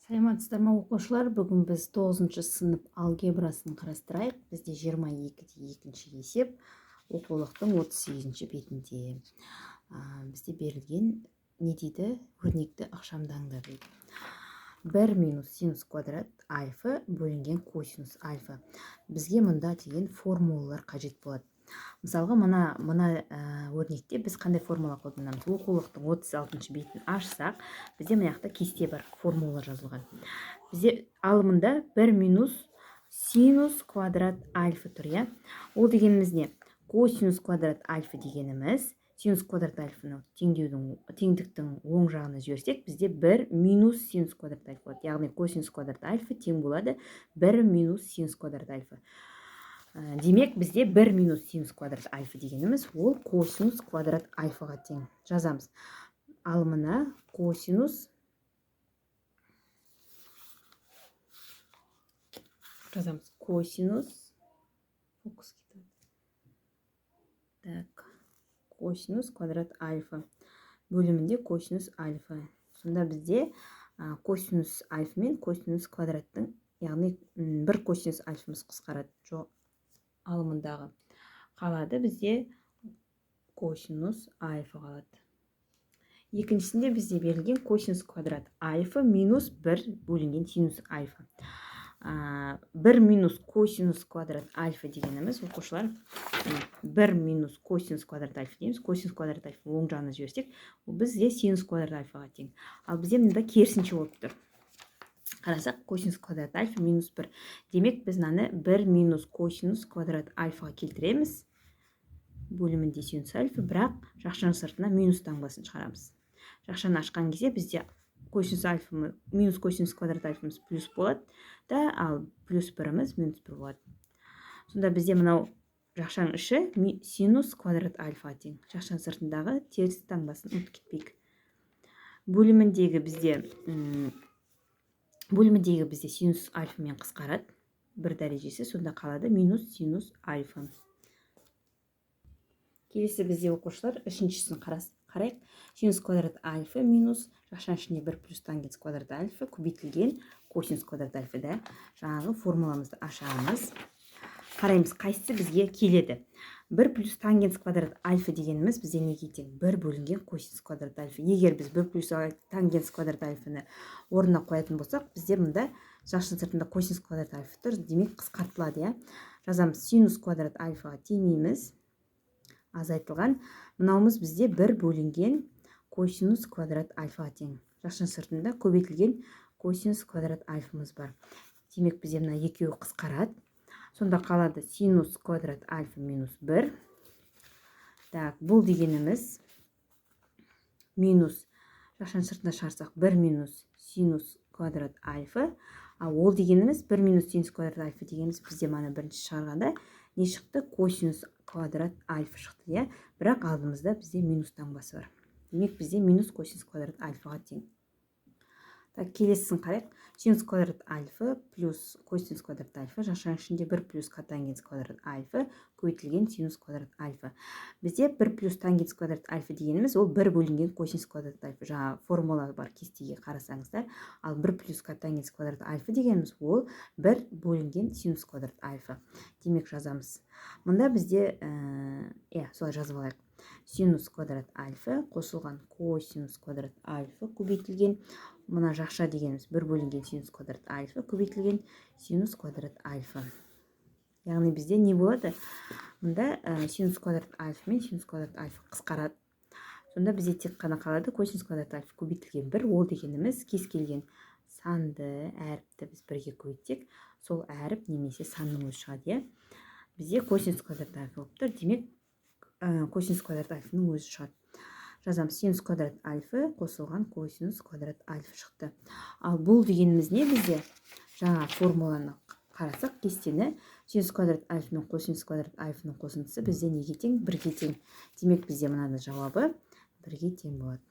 Саламатсыздар ма, оқушылар! Бүгін біз 9 сынып алгебрасын қарастырайық. Бізде 22-де екінші есеп, оқулықтың 38 бетінде. Бізде берілген не дейді? Өрнекті ықшамдаңдар дейді. 1 минус синус квадрат альфа бөлінген косинус альфа. Бізге мұнда деген формулалар қажет болады. Мысалға, мына өрнекте біз қандай формула қолданамыз? Оқулықтың 36 бетін ашсақ, бізде мына жақта кесте бар, формула жазылған. Бізде алымында 1 минус синус квадрат альфа тұр, иә? Ол дегеніміз не? Косинус квадрат альфа дегеніміз, синус квадрат альфаны теңдіктің оң жағына жіберсек, бізде 1 минус синус квадрат альфа болады. Яғни косинус квадрат альфа тең болады 1 минус синус квадрат альфа. Демек, бізде 1 минус синус квадрат альфа дегеніміз ол косинус квадрат альфаға тең. Жазамыз. Ал мына косинус жазамыз. Косинус, фокус кетіп. Так, косинус квадрат альфа бөлімінде косинус альфа. Сонда бізде косинус альфа мен косинус квадраттың, яғни бір косинус альфамыз қысқарады. Жоқ, алымындағы қалады бізде косинус альфа қалады. Екіншісінде бізде берілген косинус квадрат альфа минус 1 бөлінген синус альфа. 1 минус косинус квадрат альфа дегеніміз, оқушылар, 1 минус косинус квадрат альфа дейміз. Косинус квадрат альфа оң жағына жіберсек, ол бізде синус квадрат альфаға тең. Ал бізде мында керісінше болып тұр. Қарасақ, косинус квадрат альфа минус 1. Демек, біз мынаны 1 минус косинус квадрат альфаға келтіреміз. Бөлімінде синус альфа, бірақ жақшаның сыртына минус таңбасын шығарамыз. Жақшаны ашқан кезде бізде косинус альфа минус косинус квадрат альфамыз плюс болады да, ал плюс біріміз минус 1 болады. Сонда бізде мынау жақшаның іші синус квадрат альфа тең. Жақшаның сыртындағы теріс таңбасын ұмытып кетпейік. Бөліміндегі бізде синус альфамен қысқарады бір дәрежесі, сонда қалады минус синус альфа. Келесі бізде, оқушылар, үшіншісін қарайық. Синус квадрат альфа минус жақшаның ішінде 1 плюс тангенс квадрат альфа көбейтілген косинус квадрат альфа да. Жаңағы формуламызды ашамыз. Қараймыз, қайсысы бізге келеді. 1 плюс тангенс квадрат альфа дегеніміз бізде неге тең? 1 бөлінген косинус квадрат альфа. Егер біз 1 плюс тангенс квадрат альфаны орнына қоятын болсақ, бізде мында жақшаның сыртында косинус квадрат альфа тұр, демек қысқартылады, иә? Жазамыз, синус квадрат альфаға теңейміз. Азайтылған мынауымыз бізде 1 бөлінген косинус квадрат альфаға тең. Жақшаның сыртында көбейтілген косинус квадрат альфамыз бар. Демек, бізде мына екеуі қысқарады. Сонда қалады синус квадрат альфа минус 1. Так, бұл дегеніміз минус жақшаның сыртына шығарсақ 1 минус синус квадрат альфа. Ал ол дегеніміз 1 минус синус квадрат альфа дегеніміз бізде мана бірінші шығарғанда не шықты? Косинус квадрат альфа шықты, иә? Бірақ алдымызда бізде минус таңбасы бар. Демек, бізде минус косинус квадрат альфаға тең. Так, келесісін қарайық. Синус квадрат альфа плюс косинус квадрат альфа жақшаның ішінде 1 плюс котангенс квадрат альфа көбейтілген синус квадрат альфа. Бізде 1 плюс тангенс квадрат альфа дегеніміз ол 1 бөлінген косинус квадрат альфа. Жаңа формула бар, кестеге қарасаңыздар. Ал 1 плюс котангенс квадрат альфа дегеніміз ол 1 бөлінген синус квадрат альфа. Демек, жазамыз. Мында бізде, иә, солай жазып алайық. Синус квадрат альфа қосылған косинус квадрат альфа көбейтілген мына жақша дегеніміз 1 бөлінген синус квадрат альфа көбейтілген синус квадрат альфа. Яғни бізде не болады? Мында синус квадрат альфа мен синус квадрат альфа қысқарады. Сонда бізде тек қана қалады косинус квадрат альфа көбейтілген 1. Ол дегеніміз кез келген санды, әріпті біз бірге көбейтсек, сол әріп немесе санның өзі шығады, иә? Бізде косинус квадрат альфа болып тұр, демек, косинус квадрат альфаның өзі шығады. Жазамыз, синус квадрат альфа қосылған косинус квадрат альфа шықты. Ал бұл дегеніміз не? Бізде жаңа формуланы қарасақ, кестені, синус квадрат альфа мен косинус квадрат альфаның қосындысы бізде неге тең? Бірге тең. Демек, бізде мынаның жауабы бірге тең болады.